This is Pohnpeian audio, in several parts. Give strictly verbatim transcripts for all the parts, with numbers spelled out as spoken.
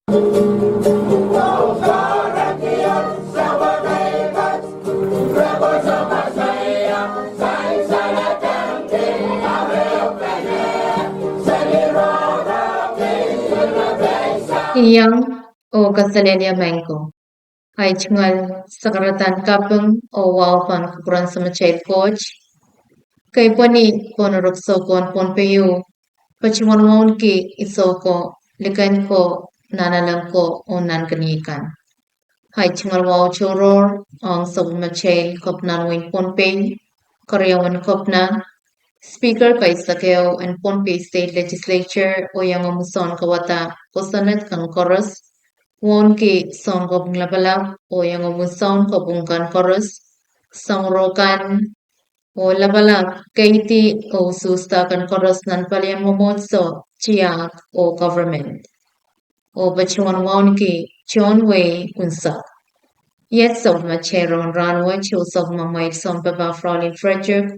Iang oh kaselehlie maing ko. Ahi tungoal sakaradahn kaping oh wahu pahn kupwuren Samatail Koht. Kei pwehn ni pwuhn erekiso ko en Pohnpei, patohwan wauneki iso ko, liken ko, nahnalek ko oh nahnken kan. Ahi tungoal wahu tohrohr ong sapwellimatail Kepina en wein Pohnpei, keriaun Kepina, Speaker kaisakeo en Pohnpei State Legislature, oh iangahki mwusoun kauwada kosonned kan koaros, wauneki Sounkopwung Lapalap oh iangahki mwusoun kopwung kan koaros, soangro kan, oh lapalap, keidi oh usuhsda kan koaros nan palien mwomwohdiso, tiahk oh government. Oh patohwan wauneki tohn wehi unsek. Iet sapwellimatail rahn wet, oh sapwellimamwail sounpapah Fraulein Frederick,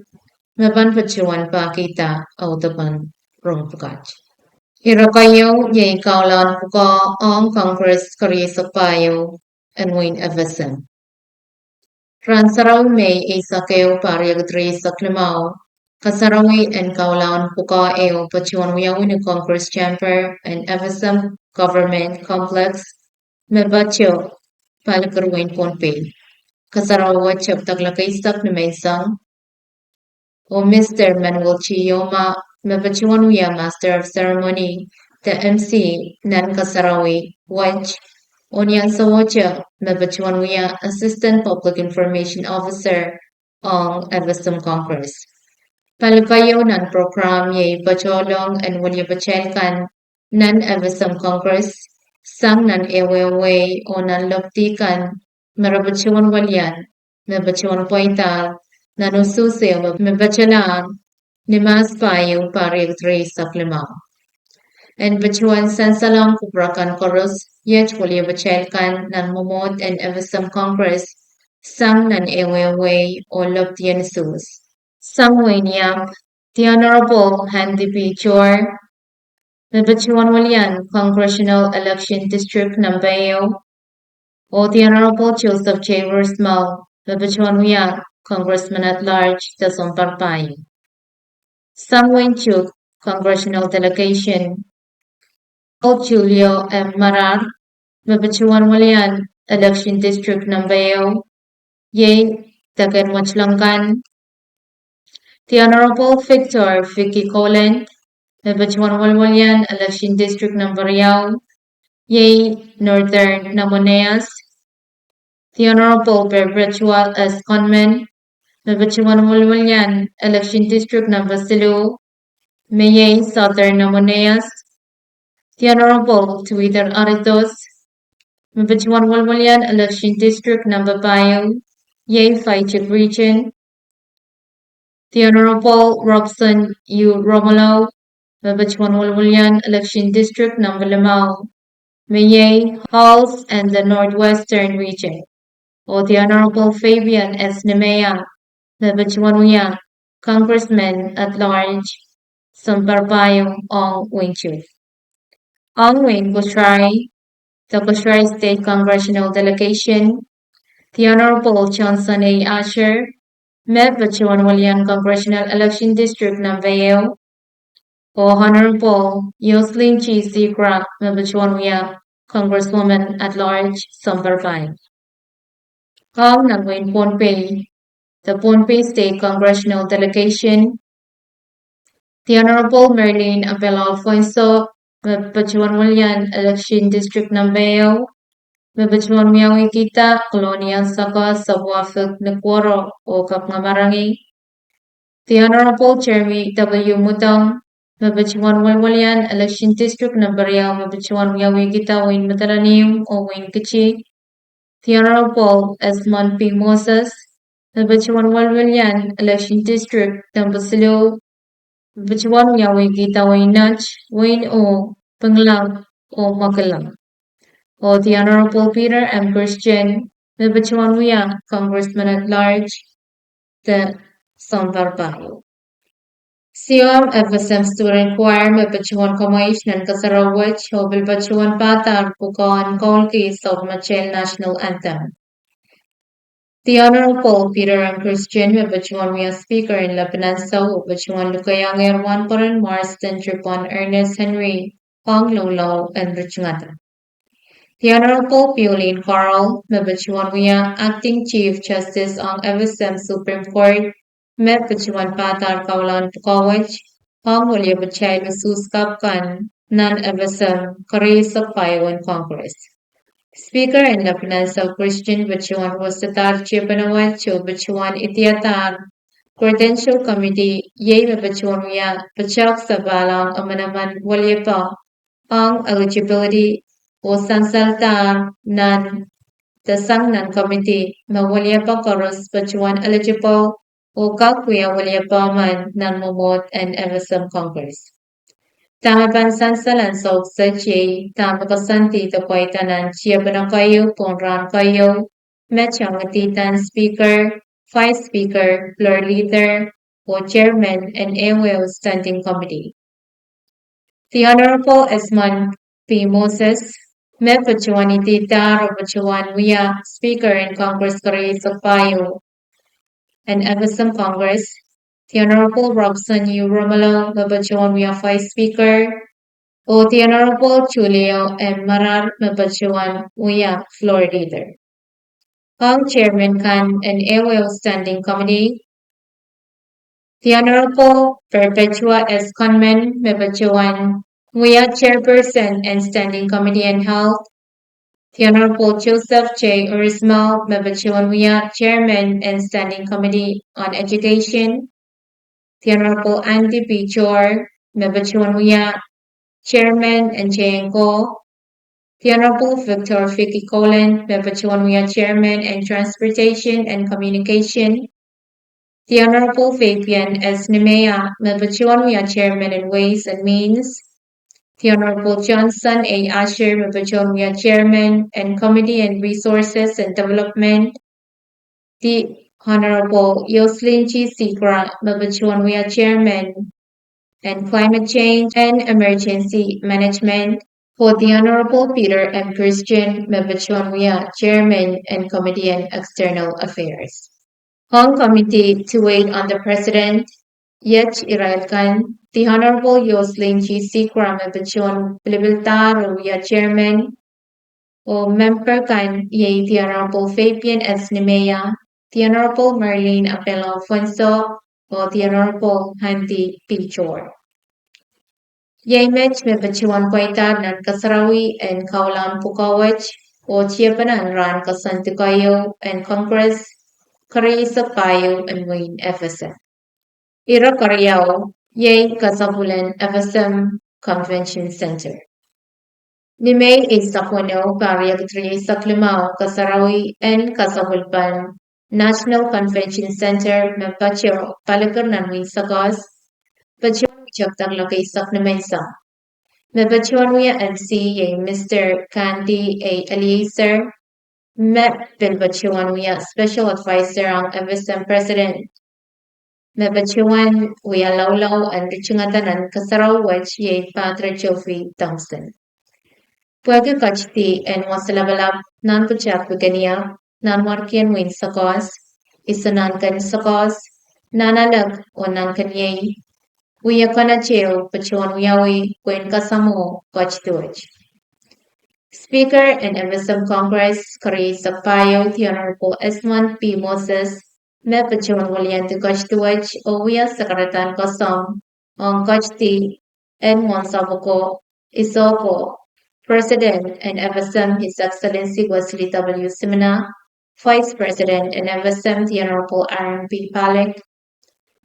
me pahn patohwan pahkihda audepen rong pwukat. Ire keieu iei kaulaud pwukoa ong Congress kerieisek pahieu en wein FSM. Rahn Sarawi, Mei eisek ehu, pahr riekid rieisek limau, kasarawi en kaulaud pwukoa ehu patohwan wiawi ni Congress Chamber en FSM Government Complex, me patoh Palikir, wein Pohnpei. Kasarawi wet tepda kilak eisek ni menseng. Oh Mister Manuel T. Yoma, me patohwan wia Master of Ceremony de MC nan kasarawi wet, oh ni ansowohte me patohwan wia Assistant Public Information Officer ong FSM Congress. Pali keieu nan program iei patohlong en weliepatail kan nan FSM Congress, sang nan ehuehu wehi oh nan lepidi kan, me re patohwan welian, me patohwan pweida nan usuhs ehu me patohlahng ni Mahs pahieu, pahr riekid rieisek limau. En patohwan sansalohng kupwur kan koaros, iet weliepatail kan nan mwomwohd en FSM Congress, sang nan ehuehu wehi oh lepidien usuhs. Sang wehin Iap, The Honorable Andy P. Toer, me patohwan welian Congressional Election District Number ehu, oh the Honorable Joseph J. Rosenbaum, me patohwan wia Congressman at Large de sounpar pahieu. Sang wehin Chuuk Congressional Delegation, Honorable Julio M. Marar, me patohwan welian Election District Number ehu, iei deke en Mwetlong kan. The Honorable Victor Vicky Kolen, me patohwan welian Election District Number riau, iei Northern Nabonidus. The Honorable Perpetua S. Conman, me patohwan welian Election District Number siluh, me iei Southern Nabonidus. The Honorable Tuider Aritos, me patohwan welian Election District Number pahieu, iei Vichik Region. The Honorable Robson U. Romolo, me patohwan welian Election District Number limau, me iei Halls and the Northwestern Region. Oh the Honorable Fabian S. Nimea, me patohwan wia Congressman at Large, sounpar pahieu ong wehin Chuuk. Ong wehin Kosrae, the Kosrae State Congressional Delegation, the Honorable Johnson A. Asher, me patohwan welian Congressional Election District Number ehu, oh Honorable Yoslin G. Sigrah, me patohwan wia Congresswoman at Large, sounpar pahieu. Ong nan wehin Pohnpei, the Pohnpei State Congressional Delegation, the Honorable Merlin Abel Alfonso, me patohwan welian Election District Number ehu, me patohwan wiawihkihda Colonia Saka Sabuafik Nikworo oh Kapingamarangi. The Honorable Jeremy W. Mudong, me patohwan welian Election District Number riau, me patohwan wiawihkihda wehin Madolenihmw oh wehin Kiti. The Honorable Esmond P. Moses, me patohwan welian Election District Number siluh, me patohwan wiawihkihda wehin Nett, wehin O, Pingelap oh Mekulang. Oh the Honorable Peter M. Christian, me patohwan wia Congressman at Large de sounpar pahieu. Siom F S M Student Choir me patohwan kamweit nan kasarawi wet oh pil patohwan padahr pwukoahn koulki soutumatail National Anthem. The Honorable Peter M. Christian me patohwan wia Speaker en Lebanon South oh patohwan lukehiong ehr wahnpoaron Marsden Tribon Ernest Henry ong loulou en ritingada. The Honorable Pauline Carl me patohwan wia Acting Chief Justice ong F S M Supreme Court me patohwan padahr kaulahn pwukoa wet ong wiliepatail usuhs kapw kan nan F S M keriaisek pahieu en Congress. Speaker en Lebanon South Christian patohwan wosadahr tiepene wet oh patohwan idiadahr Credential Committee, iei me patohwan wia patohwan sapahl ong emenemen wiliepe ong eligibility oh sansaldahr nan de sang nan committee me wiliepe koaros patohwan eligible oh kak wia wiliepe men nan mwomwohd en F S M Congress. Dahme pahn sansal ansou kiset iei dahme koasoandi de pweida nan tiepene keieu pohn rahn keieu me tongedihdan Speaker, Vice Speaker, Floor Leader, oh Chairman en ehuehu Standing Committee. The Honorable Esmond P. Moses me patohwan ididahr oh patohwan wia Speaker en Congress keriaisek pahieu en F S M Congress, the Honorable Robson U. Romolo me patohwan wia Vice Speaker, oh the Honorable Tulio M. Marar me patohwan wia Floor Leader. Ong Chairman kan en ehuehu Standing Committee, the Honorable Perpetua S. Conman me patohwan wia Chairperson en Standing Committee en Health, the Honorable Joseph J. Urismel me patohwan wia Chairman en Standing Committee on Education, the Honorable Andy P. Jor me patohwan wia Chairman en Chairman, the Honorable Victor Vicky Kolen me patohwan wia Chairman en Transportation and Communication, the Honorable Fabian S. Nimeya me patohwan wia Chairman en Ways and Means, the Honorable Johnson A. Asher me patohwan wia Chairman en Committee en Resources and Development, the Honorable Yoslin G. Sikra me patohwan wia Chairman en Climate Change and Emergency Management, oh the Honorable Peter M. Christian me patohwan wia Chairman en Committee en External Affairs. Ong Committee to Wait on the President, iet irail kan, the Honorable Yoslin G. Sikra me patohwan pilipildahr oh wia Chairman, oh memper kan iei the Honorable Fabian S. Nimeya, the Honorable Marlene Apelo Afonso, oh the Honorable Andy P. Jor. Iei met me patohwan pweidahr nan kasarawi en kaulahn pwukoa wet oh tiepene en rahn koasoandi keieu en Congress keriaisek pahieu en wehin F S M. Ire keriau iei kasapwulen F S M Convention Center. Ni Mei eisek weneu, pahr riekid rieisek limau, kasarawi en kasapwulpen National Convention Center me patoh Palikir nan wein Sakoas patohwan wiahda loak eisek nimenseng. Me patohwan wia M C iei Mister Kandi A. Eliezer, me pil patohwan wia Special Advisor ong F S M President. Me patohwan wia loulou en ritingada nan kasarawi wet iei Padre Geoffrey Thompson. Pwehki ketidi en Wasa Lapalap, Nanpwutak Pikeniap, Nanmwarkien Wein Sakoas, Iso Nahnken Sakoas, Nahnalek oh Nahnken Iei, wia konehng patohwan wiawi pwehn kasamwo ketidi wet. Speaker en F S M Congress keriaisek pahieu, the Honorable Esmond P. Moses, me patohwan wiliandi ketidi wet oh wia sakaradahn koasoam ong ketidi en mwohnsapw oko, iso oko, President en F S M, His Excellency Wesley W. Simina, Vice President en F S M, the Honorable Aaron B. Palik,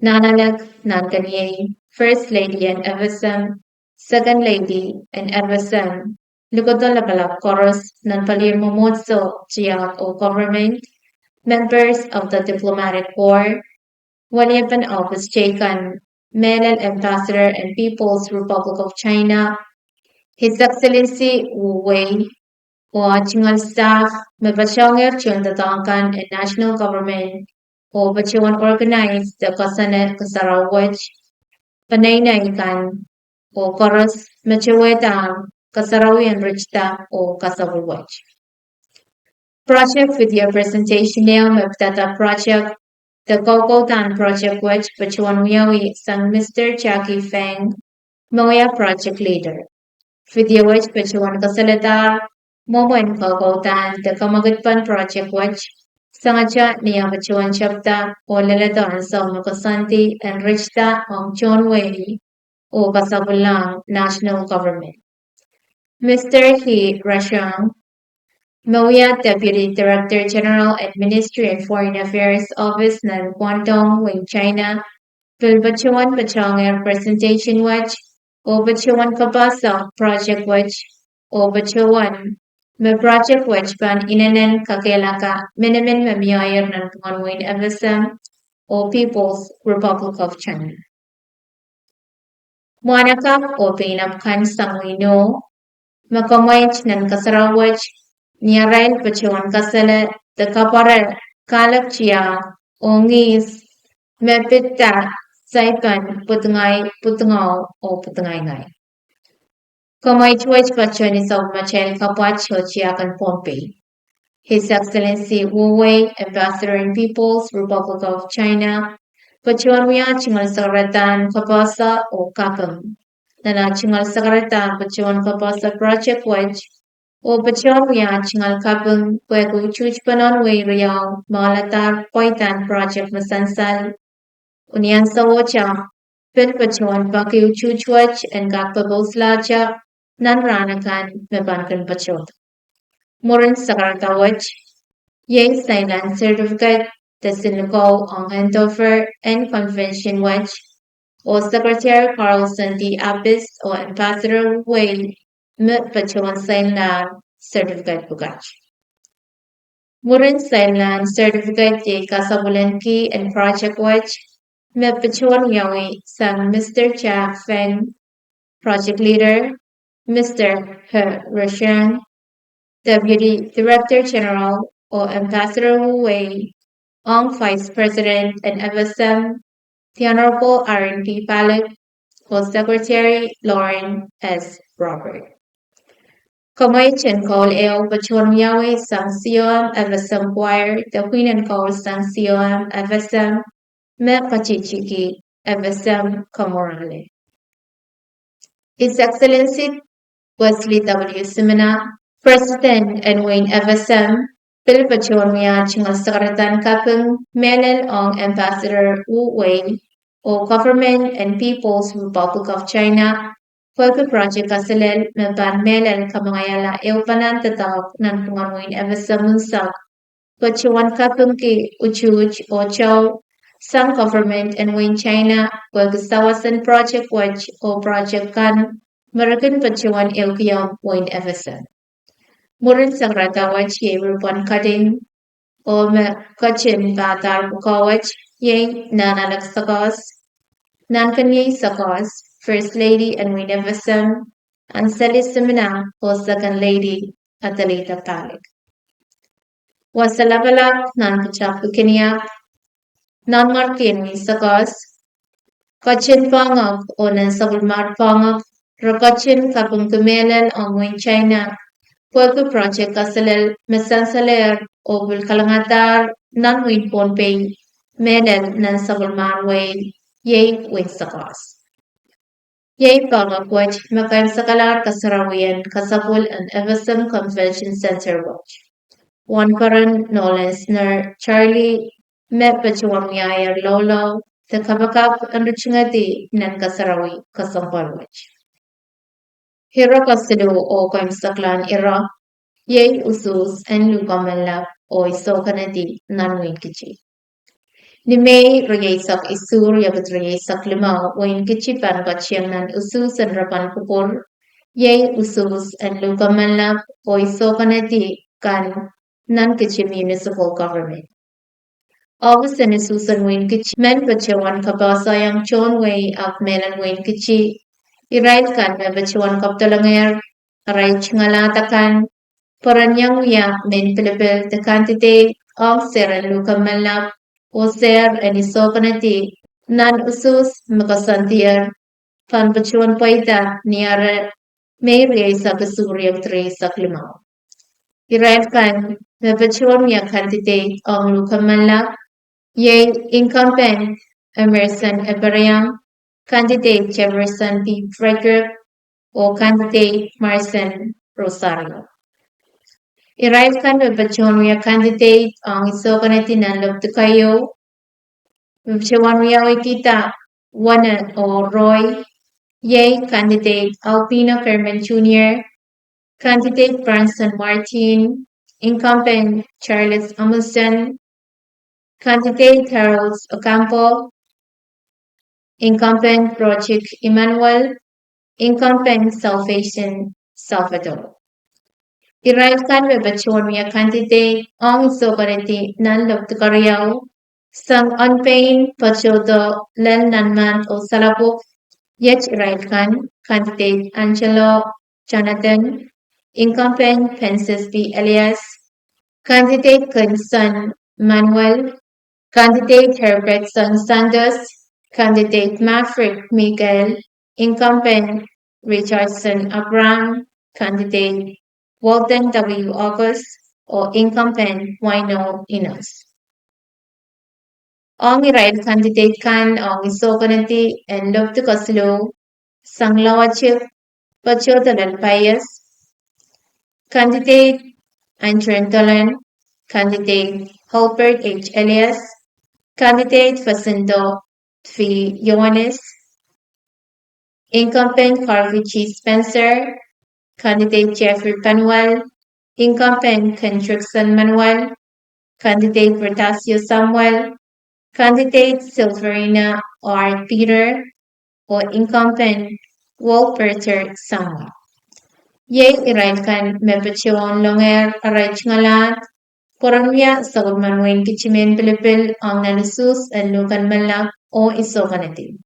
Nahnalek, Nahnken Iei, First Lady en F S M, Second Lady en F S M, likada lapalap koaros nan palien mwomwohdiso, tiahk oh government, members of the diplomatic corps, weliepen ohpis teikan, mehlel Ambassador en People's Republic of China, His Excellency Wu Wei, oh ah tungoal staff me patohwan tohndoadoahk kan en national government oh patohwan organize de koasoane kasarawi wet, peneinei kan, oh koaros me towehda kasarawi en ritida oh kasapwil wet. Project video presentation ehu me pidada project de kaukaudan project wet patohwan wiawi sang Mister Jackie Feng, me wia project leader. Video wet patohwan kasalehda mwomwen kaukaudan de kamwakidpen project wet, sangete ni ah patohwan tepda oh leledo ansou me koasoandi en ritida ong tohn wehi oh kasapwilahng national government. Mister He Rashang, me wia Deputy Director General en Ministry en Foreign Affairs Office nan Guangdong, wehin China, pil patohwan patohngehr presentation wet, oh patohwan kapahsa project wet, oh patohwan me project wet pahn inenen kakehlaka minimin me miehier nanpwungen wehin F S M oh People's Republic of China. Mwahnakapw oh peinap kan sang wehi Noh, me kamweit nan kasarawi wet, ni arail patohwan kasale de kapware kahlek tiahk oh ngihs me pidda saipan pwudngai pwudngau oh pwudngaingai. Kamweit wet patohwan sapwellimatail kapwat oh tiahk en Pohnpei. His Excellency Wu Wei, Ambassador en People's Republic of China, patohwan wia tungoal sakaradahn kapehse oh kaping. Nan ah tungoal sakaradahn patohwan kapehse project wet, oh patohwan wia tungoal kaping pwehki utuht pahn wehi riau me aladahr pweidahn project me sansal. Oh ni ansouohte, pil patohwan peki utuht wet en kak pepouslahte nan rahn akan me pahn kin patohdo. Mwurin sakarada wet, iei sainlahn certificate de siluko ong handover en convention wet, oh Secretary Carlson D. Appes oh Ambassador Wei me patohwan sainlahr certificate pwukat. Mwurin sainlahn certificate iei kasapwil en kih en project wet me patohwan wiawi sang Mister Jack Feng, project leader, Mister He Rashang, Deputy Director General, oh Ambassador Wu Wei, ong Vice President en F S M, the Honorable Aaron P. Palik, oh Secretary Lauren S. Robert. Kamweit en koul ehu patohwan wiawi sang C O M F S M Choir de Pwihn en Koul sang C O M F S M, me katihtiki F S M Komorohle. His Excellency Wesley W. Simina, President en wehin F S M, pil patohwan wia tungoal sakaradahn kaping mehlel ong Ambassador Wu Wei oh government en People's Republic of China, pwehki project kaselel me pahn mehlel kamangaiahla ehu pahn doadoahk nanpwungen wehin F S M unsek, patohwan kapingki utuht oh tau sang government en wehin China pwehki sawas en project wet oh project kan me re kin patohwan ehukiong wehin F S M. Mwurin sakarada wet iei ribbon cutting, oh me ketin pahdahr pwukoa wet iei Nahnalek Sakoas, Nankenyei Sakoas, First Lady en wehin F S M, Anseli Simina, oh Second Lady Adelita Palik. Wasa lapalap nan pwutak Pikiniak, Nanmwarki en wehin Sakoas, ketin poahngoak oh nan sapwellimar poahngoak, re ketin kapingki mehlel ong wehin China pwehki project kaselel me sansalehr oh pil kalengadahr nan wehin Pohnpei mehlel nan sapwellimar wehi, iei wehin Sakoas. Iei poahngoak wet me keimwseklahr kasarawien kasapwil en F S M Convention Center wet. Wahnpoaron Nolan Sner Charlie me patohwan wiahier loulou de kapakap en ritingedi nan kasarawi kesempwal wet. Ire kesiluh oh keimwseklahn ire, iei usuhs en luhk en menlap oh isohkanedi nan wehin Kitti. Ni Mei rieisek isuh, riekid rieisek limau, wehin Kitti pahn ketieng nan usuhs en rapahn kupwur, iei usuhs en luhk en menlap oh isohkanedi kan nan Kitti Municipal Government. Ohpis en usuhs en wehin Kitti men patohwan kapehsehiong tohn wehi ahpw mehlel wehin Kitti irail kan me patohwan kapdolengehr arail tungoal ahd akan pwe ren iang wia mehn pilipil de candidate ong sehr en luhk en menlap oh sehr en isohkanedi nan usuhs me koasoandier pahn patohwan pweida ni ahr Mei rieisek isuh riekid rieisek limau. Irail kan me patohwan wia candidate ong luhk en Menlak iei incumbent Emerson Ephraim, candidate Jefferson P. Frederick, oh candidate Marson Rosario. Irail kan me patohwan wia candidate ong isoh konehdi nan lepdi keieu me patohwan wiawihkihda wone oh roh iei candidate Albino Kermit Junior, candidate Branson Martin, incumbent Charles Amuson, candidate Harold Ocampo, incumbent Project Emmanuel, incumbent Salvation Salvador. Irail kan me patohwan wia candidate ong isoh konehdi nan lepdi keriau sang onpein patohdo lel nanmand oh salapwuok iet irail kan, candidate Angelo Jonathan, incumbent Pensis P. Elias, candidate Kenson Manuel, candidate Herbertson Santos, candidate Maverick Miguel, incumbent Richardson Abraham, candidate Walton W. August, oh incumbent Waino Inos. Ong irail candidate kan ong isoh konehdi en lepdi kesiluh sang Lawatik patohdo lel paias, candidate Andrew Dolan, candidate Hulbert H. Elias, candidate Jacinto V. Yohanes, incumbent Garvey G. Spencer, candidate Jeffrey Penuel, incumbent Kendrickson Manuel, candidate Vertasio Samuel, candidate Silverina R. Peter, oh incumbent Wolperter Samuel. Iei irail kan me patohwan longehr arail tungoal pwe ren wia sapwellimen wehin Kiti mehn pilipil ong nan usuhs en luhk en Menlak oh isoh konehdi.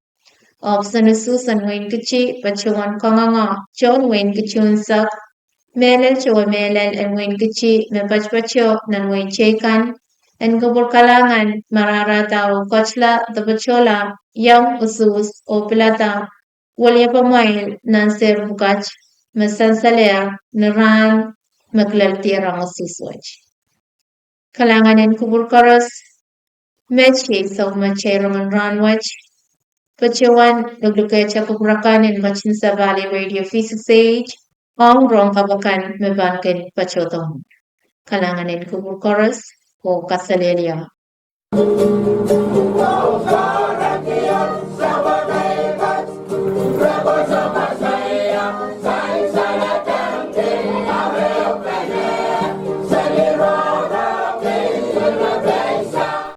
Ohpis en usuhs en wehin Kiti patohwan kangoange tohn wehin Kiti unsek, mehlel towe mehlel en wehin Kiti me patopato nan wehi teikan, en kupwur kalahngan, mararahda oh ketla de patohla iang usuhs oh pilada weliepe mwail nan sehr pwukat me sansalehr ni rahn me kileldier ong usuhs wet. Kalahngan en kupwur koaros, met iei sapwellime teirongen rahn wet. Patohwan luklukehte kupwur akan en ketin sapahl radio V six eight ong rohng kapw akan me pahn kin patohdo. Kalahngan en kupwur koaros oh kaselehlie.